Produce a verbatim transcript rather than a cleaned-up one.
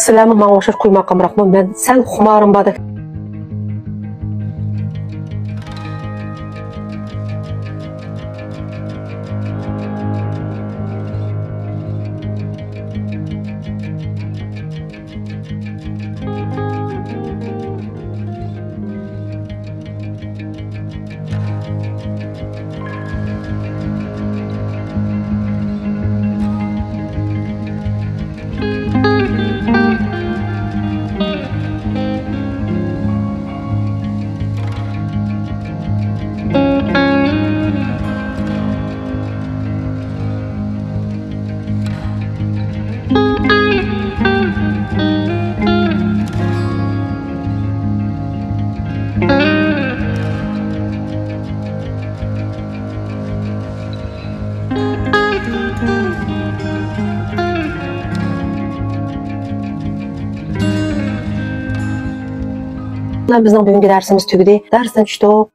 سىلەرمۇ ماڭا ئوخشاش قۇيماق قامراقمۇ؟ مەن سەل خۇمارىم باردەك. بىزنىڭ بۈگۈنكى دەرسىمىز تۈگىدى. دەرستىن چۈشتۇق.